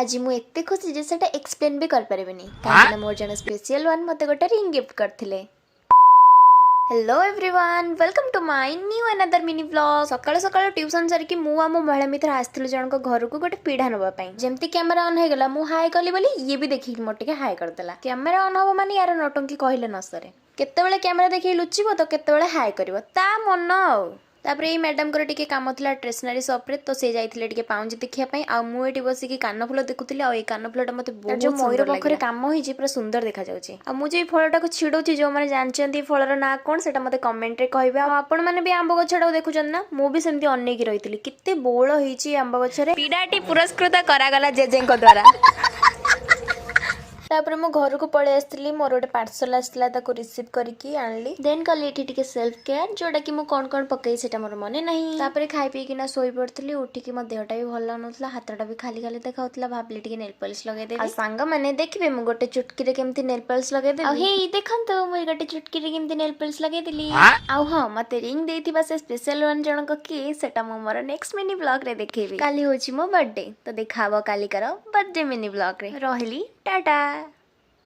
ଆଜି ମୁଁ ଏତେ ଖୁସି ଯେ ସେଟା ଏକ୍ସପ୍ଲେନ୍ ବି କରିପାରିବିନି, କାହିଁକିନା ମୋର ଜଣେ ସ୍ପେଶିଆଲ ୱାନ୍ ମୋତେ ଗୋଟେ ରିଙ୍ଗ ଗିଫ୍ଟ କରିଥିଲେ। Hello everyone, welcome to my new another mini vlog. ସକାଳୁ ସକାଳୁ ଟ୍ୟୁସନ୍ ସାରିକି ମୁଁ ଆଉ ମୋ ମହିଳା ମିତ୍ର ଆସିଥିଲୁ ଜଣଙ୍କ ଘରକୁ ଗୋଟେ ପିଢ଼ା ନେବା ପାଇଁ। ଯେମିତି କ୍ୟାମେରା ଅନ୍ ହେଇଗଲା, ମୁଁ ହାଏ କଲି ବୋଲି ଇଏ ବି ଦେଖିକି ମୋର ଟିକେ ହାଏ କରିଦେଲା। କ୍ୟାମେରା ଅନ୍ ହବ ମାନେ ୟାର ନଟଙ୍କି କହିଲେ ନ ସରେ। କେତେବେଳେ କ୍ୟାମେରା ଦେଖିକି ଲୁଚିବ ତ କେତେବେଳେ ହାଏ କରିବ, ତା ମନ ଆଉ। ତାପରେ ଏଇ ମ୍ୟାଡ଼ାମଙ୍କର ଟିକେ କାମ ଥିଲା ଷ୍ଟେସନାରୀ ସପ୍ରେ, ତ ସେ ଯାଇଥିଲେ ଟିକେ ପାଉଁଜି ଦେଖିବା ପାଇଁ। ଆଉ ମୁଁ ଏଠି ବସିକି କାନଫୁଲ ଦେଖୁଥିଲି। ଆଉ ଏଇ କାନଫୁଲଟା ମତେ ବହୁତ ଯୋଉ ମୟୂର ପାଖରେ କାମ ହେଇଛି, ପୁରା ସୁନ୍ଦର ଦେଖାଯାଉଛି। ଆଉ ମୁଁ ଯୋଉ ଫଳଟାକୁ ଛିଡଉଛି, ଯୋଉମାନେ ଜାଣିଛନ୍ତି ଏ ଫଳର ନାଁ କଣ, ସେଟା ମତେ କମେଣ୍ଟରେ କହିବେ। ଆଉ ଆପଣମାନେ ବି ଆମ୍ବ ଗଛଟାକୁ ଦେଖୁଛନ୍ତି ନା? ମୁଁ ବି ସେମିତି ଅନେଇକି ରହିଥିଲି, କେତେ ବୋଳ ହେଇଛି ଏ ଆମ୍ବ ଗଛରେ। ପିଢ଼ାଟି ପୁରସ୍କୃତ କରାଗଲା ଜେଜେଙ୍କ ଦ୍ୱାରା। ତାପରେ ମୁଁ ଘରକୁ ପଳେଇ ଆସିଥିଲି। ମୋର ଗୋଟେ ପାର୍ସଲ ଆସିଥିଲା, ତାକୁ ରିସିଭ୍ କରିକି ଆଣିଲି। ଦେନ୍ କଲି ଏଠି ଟିକେ ସେଲ୍ଫ କେୟାର, ଯୋଉଟା କି ମୁଁ କଣ କଣ ପକେଇ ସେଟା ମୋର ମନେ ନାହିଁ। ତାପରେ ଖାଇ ପିଇକିନା ଶୋଇ ପଡିଥିଲି। ଉଠିକି ମୋ ଦେହଟା ବି ଭଲ ଲାଗୁନଥିଲା, ହାତଟା ବି ଖାଲି ଖାଲି ଦେଖାଉଥିଲା। ଭାବିଲି ଟିକେ ନେଲ୍ ପଲିସ୍ ଲଗେଇଦେବି। ଆଉ ସାଙ୍ଗମାନେ ଦେଖିବେ, ମୁଁ ଗୋଟେ ଚୁଟକିରେ କେମିତି ନେଲ୍ ପଲିସ୍ ଲଗେଇଦେବି। ଆଉ ହେଇ ଦେଖନ୍ତୁ, ମୁଁ ଗୋଟେ ଚୁଟକିରେ କେମିତି ନେଲ୍ ପଲିସ୍ ଲଗେଇଦେଲି। ଆଉ ହଁ, ମତେ ରିଙ୍ଗ ଦେଇଥିବା ସେ ସ୍ପେଶାଲ ୱାନ୍ ଜଣକ କିଏ, ସେଟା ମୁଁ ମୋର ନେକ୍ସଟ ମିନି ବ୍ଲଗରେ ଦେଖେଇବି। କାଲି ହଉଛି ମୋ ବର୍ଥଡେ, ତ ଦେଖାହବ କାଲିକାର ବର୍ଥଡେ ମିନି ବ୍ଲଗରେ। ରହିଲି, ଟାଟା।